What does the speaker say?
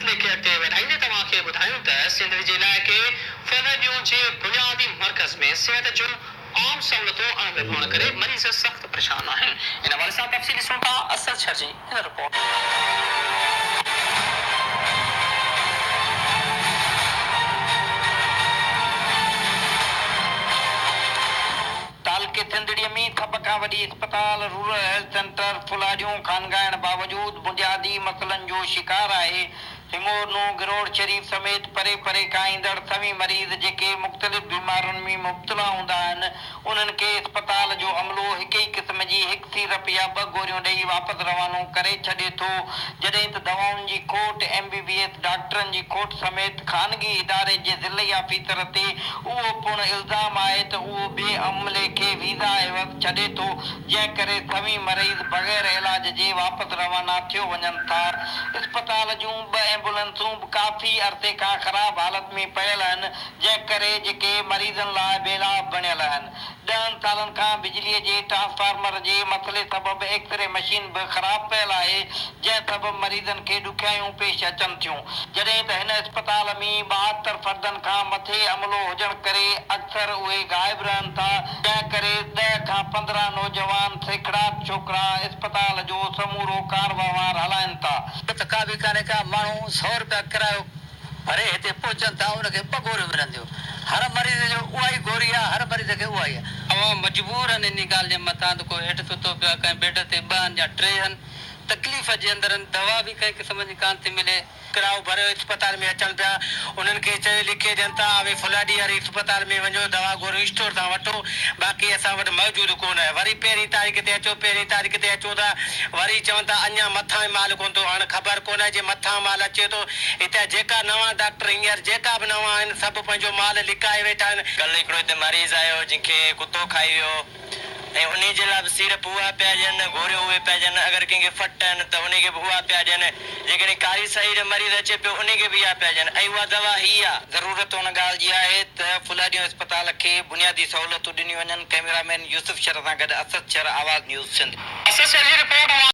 سلسلي کي اڳتي وڌائيندي توهان کي ٻڌايون ته سنڌ جي علائقي ڦلهڏيون جي بنيادي مرڪز ۾ صحت جون عام سهولتون اڻلڀ هئڻ ڪري مريض سخت پريشان آهن. ان حوالي سان تفصيل ڏسون ٿا اسد شر جي هن رپورٽ. تعلقي سنڌڙيء ۾ سڀ کان وڏي اسپتال رورل هيلٿ سينٽر ڦلهاڏيون خانگائڻ باوجود بنيادي مسئلن جو شڪار آهي. هڱورنو، گروڙ شريف سميت پري پري کان ايندڙ سوين مريض جيڪي مختلف بيمارين ۾ مبتلا هوندا آهن، انهن کي اسپتال جو عملو هڪ ئي قسم جي هڪ سيرپ يا ٻه گوريون ڏئي واپس روانو ڪري ڇڏي ٿو، جڏهن ته دوائن جي کوٽ، ايم بي بي ايس ڊاڪٽرن جي کوٽ سميت خانگي اداري جي ضلعي آفيسر تي اهو پڻ الزام آهي ته اهو ٻئي عملي کي ويزا عيوض ڇڏي ٿو، جنهن ڪري سوين مريض بغير علاج جي واپس روانا ٿيو وڃن ٿا. اسپتال جون ٻه ايمبولنسون به ڪافي عرصي کان خراب حالت ۾ پيل آهن، جنهن ڪري جيڪي مريضن لاء بي لاڀ بڻيل آهن. ڏهن سالن کان بجليء جي ٽرانسفارمر جي مسئلي سبب ايڪسري مشين به خراب پيل آهي، جنهن سبب مريضن کي ڏکيائيون پيش اچن ٿيون. جڏهن ته هن اسپتال ۾ 72 فردن کان مٿي عملو هجڻ ڪري اڪثر اهي غائب رهن ٿا، جنهن ڪري ڏهه کان 15 نوجوان سيکڙاٽ ڇوڪرا اسپتال جو سمورو ڪاروهنوار هلائن ٿا. ته ڪا به ڪانهي ڪا، ماڻهو سئو رپيا ڪرايو ڀري هتي پهچن ٿا ان کي ٻه گوريون ملنديون. هر مريض جو اها ئي گوري آهي، هر مريض کي اها ئي. عوام مجبور آهن انهي ڳالهه جي مٿان ته ڪو هيٺ ستو پيو آهي، ڪنهن بيڊ تي ٻه آهن يا ٽي آهن، تڪليف جي اندر آهن، دوا به ڪنهن قسم جي ڪانه ٿي ملي. ڪرايو ڀريو اسپتال ۾ اچن پيا، انهن کي چئي لکي ڏين ٿا اوهين فلاڏي واري اسپتال ۾ وڃو دوا گوريون اسٽور تان وٺو، باقي اسان وٽ موجود ڪونه آهي. وري پهرين تاريخ تي اچو، پهرين تاريخ تي اچون ٿا وري چون ٿا اڃا مٿان مال ڪونه ٿو، هاڻ خبر ڪونه جي مٿان مال اچي ٿو. هتي جيڪا نوان ڊاڪٽر هينئر جيڪا به نوان آهن سڀ پنهنجو مال لڪائي ويٺا آهن. ڪلهه هڪڙو هتي مريض آيو جنهن کي ڪتو کائي ويو ۽ انهي جي لاء به سيرپ اها پيا ڏين، گوريون اهي پيا ڏين، اگر ڪنهن کي ڦٽ آهن ته انهي کي به اها پيا ڏين، جيڪڏهن ڪاري سائي جو مريض اچي پيو انهي کي به اها پيا ڏين ۽ اها دوا هي آ. ضرورت ان ڳالهه جي آهي ته ڦلهاڏيون اسپتال کي بنيادي سهولتون ڏنيون وڃن، ڪئميرا مين يوسف شر سان گڏ اسد شر، آواز نيوز سنڌ. اسد شر جي رپورٽ.